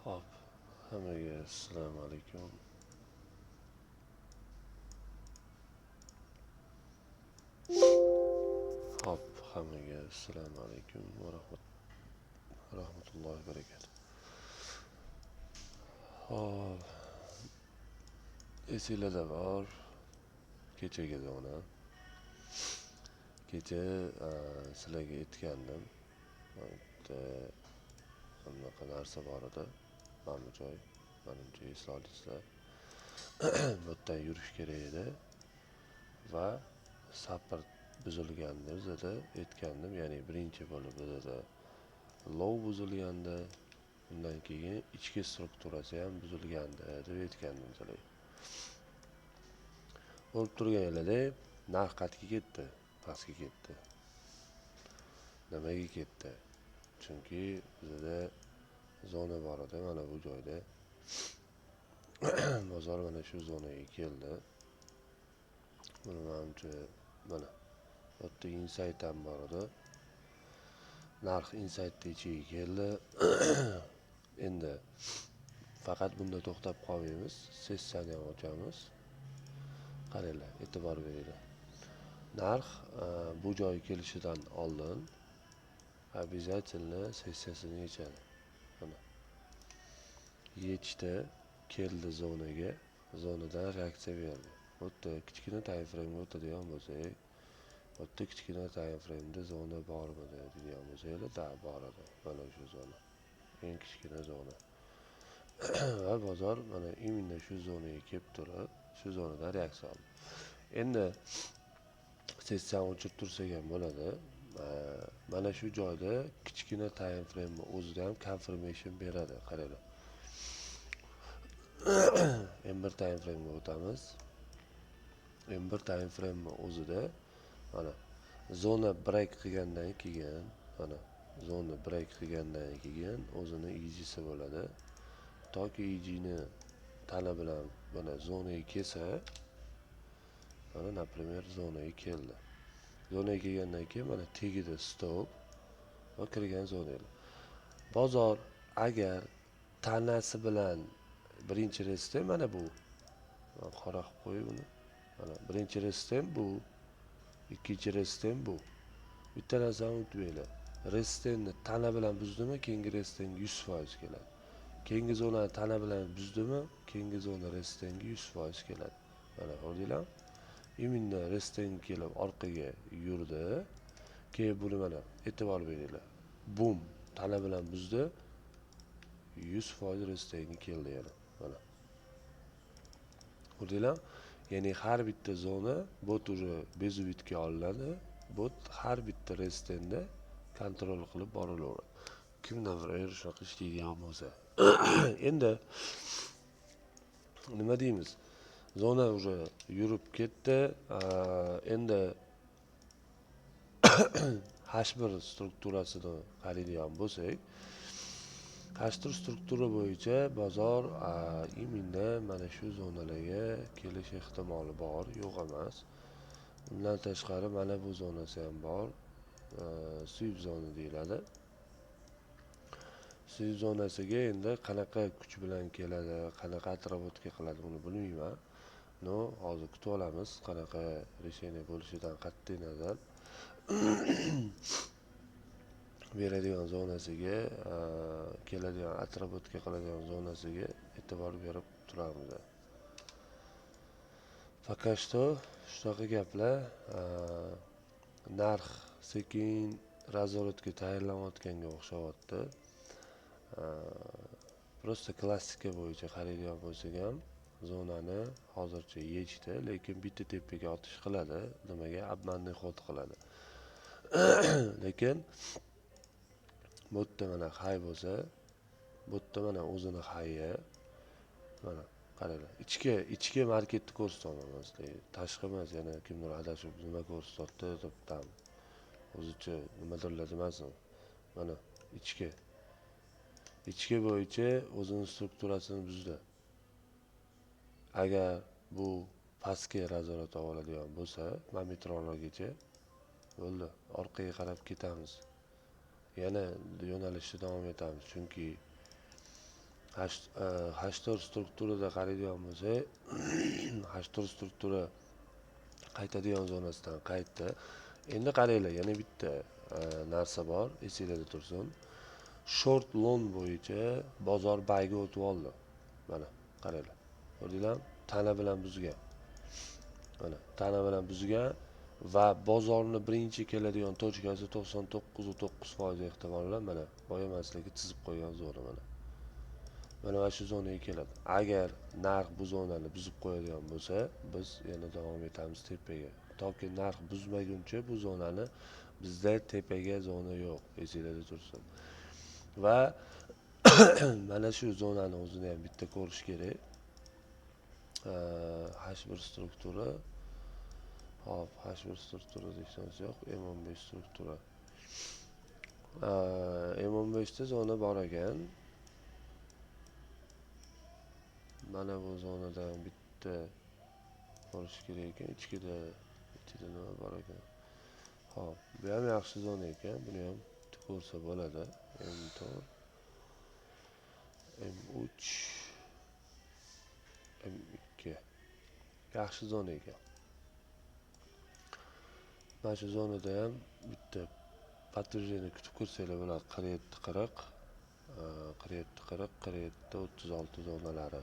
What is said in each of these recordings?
Hop, hammaga assalomu alaykum. Hop, hammaga assalomu alaykum va rahmatullohi va barakatuh. Hop, esinglarda bor, kechagi zona. Kecha sizlarga aytgandim, bitta bunaqa narsa bor edi. Mana bu joy, manimcha esla olasizlar. Bu yerdan yurish kerak edi va support buzilganda bizada aytgandim, ya'ni birinchi bo'lib bizada low buzilganda, undan keyin ichki strukturasi ham buzilgandi deb aytgandim sizlarga. Ko'rib turganlaridek, narx qayerga ketdi? Pastga ketdi. Nimaga ketdi? Chunki bizada zona bor edi, mana bu joyda. Bozor mana shu zonaga keldi. Buni manimcha mana bu yerda inside ham bor edi. Narx inside'ni ichiga keldi. Endi faqat bunda to'xtab qolmaymiz, sessiyani ham ochamiz. Qaranglar, e'tibor beringlar. Narx bu joyga kelishidan oldin обязательно sessiyasini yechadi. Mana yechdi, keldi zonaga, zonadan reaksiya berdi. Bu yerda kichkina time frame'ga o'tadigan bo'lsak, bu yerda kichkina time frame'da zona bormidi deydigan bo'lsanglar, da, bor edi. Mana shu zona. Eng kichkina zona. Va bozor mana именно shu zonaga kelib turib, shu zonadan reaksiya oldi. Endi sessiyani o'chirib tursak ham bo'ladi. Mana shu joyda kichkina time frame o'zida ham confirmation beradi. Qaranglar. M1 time frame'ga o'tamiz. M1 time frame o'zida mana zona break qilgandan keyin, mana zona break qilgandan keyin o'zini EG'si bo'ladi. Toki EG'ni tana bilan mana zonaga kelsa, mana например zonaga keldi. Zonaga kelgandan keyin mana tagida stop va kirgan zonalar. Bozor agar tanasi bilan birinchi resistance mana bu. Man qora qilib qo'yay buni. Mana birinchi resistance bu, ikkinchi resistance bu. Bitta narsani unutmanglar. Resistance'ni tana bilan buzdimi, keyingi resistance 100% keladi. Keyingi zonani tana bilan buzdimi, keyingi zona resistance'ga 100% keladi. Mana ko'rdinglarmi? Именно resistance kelib orqaga yurdi. Keyin buni mana e'tibor beringlar. Bum, tana bilan buzdi. 100% resistance'ga keldi yana. Mana. Ko'rdinglarmi? Ya'ni har bitta zona bot уже без убытка olinadi. Bot har bitta resistance'da kontrol qilib borilaveradi. Kimdan bir shunaqa ishlaydigan bo'lsa. Endi nima deymiz? Zona уже yurib ketdi. Endi H1 strukturasini qaraydigan bo'lsak, H1 struktura bo'yicha bozor именно mana shu zonalarga kelish ehtimoli bor, yo'q emas. Undan tashqari mana bu zonasi ham bor. Sweep zona deyiladi. Sweep zonasiga endi qanaqa kuch bilan keladi, qanaqa отработка qiladi uni bilmayman. Но, hozir kutib olamiz, qanaqa решение bo'lishidan qat'iy nazar beradigan zonasiga, keladigan отработка qiladigan zonasiga e'tibor berib turamiz. Пока что shunaqa gaplar, narx sekin разворот ga tayyorlanayotganga o'xshayapti. Просто klassika bo'yicha qaraydigan bo'lsak ham zonani hozircha yechdi, lekin bitta tepaga otish qiladi. Nimaga? Обманный ход qiladi. Lekin bu yerda mana high bo'lsa, bu yerda mana o'zini high'i. Mana qaranglar, ichki marketni ko'rsatyapman sizlarga. Tashqi emas, yana kimdir adashib nima ko'rsatyapti deb tam o'zicha nimadirlar demasin. Mana ichki. Ichki bo'yicha o'zini strukturasini buzdi. Agar bu pastga разворот oladigan bo'lsa, mana metrolargacha bo'ldi. Orqaga qarab ketamiz. Yana yo'nalishda davom etamiz, chunki H4 strukturada qaraydigan bo'lsak, H4 struktura qaytadigan zonasidan qaytdi. Endi qaranglar, yana bitta narsa bor, esinglarda tursin. Short long bo'yicha bozor buyga o'tib oldi. Mana qaranglar. Ko'rdinglarmi? Tana bilan buzgan. Mana tana bilan buzgan va bozorni birinchi keladigan точка si 99,9% ehtimol bilan mana boya man sizlarga chizib qo'ygan zona mana. Mana shu zonaga keladi. Agar narx bu zonani buzib qo'yadigan bo'lsa, biz yana davom etamiz tepaga. Toki narx buzmaguncha bu zonani bizda tepaga zona yo'q, esinglarda tursin. Va mana shu zonani o'zini ham bitta ko'rish kerak. H1 struktura. Hop, H1 struktura desangiz yo'q, M15 struktura. M15 da zona bor ekan. Mana bu zonadan bitta ko'rish kerak ekan. Ichida nima bor ekan? Hop, bu ham yaxshi zona ekan. Buni ham ko'rsa bo'ladi. M4, M3, M2. Yaxshi zona ekan. Mana shu zonada ham bitta подтверждение kutib ko'rsanglar bo'ladi. 47.40, 47.40, 47.36 zonalari.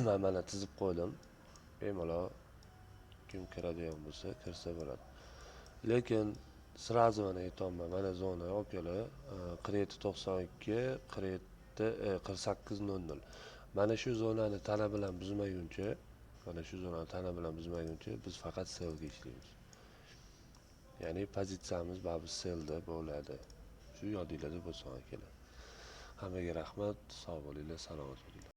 Men mana chizib qo'ydim. Bemalol kim kiradigan bo'lsa, kirsa bo'ladi. Lekin сразу mana aytyapman, mana zona okalar, 47.92, 47, 48.00. Mana shu zonani tana bilan buzmaguncha, mana shu zonani tana bilan buzmaguncha biz faqat sellga ishlaymiz. Ya'ni pozitsiyamiz baribir sellda bo'ladi. Shu yodinglarda bo'lsin akalar. Hammaga rahmat, sog' bo'linglar, salomat bo'linglar.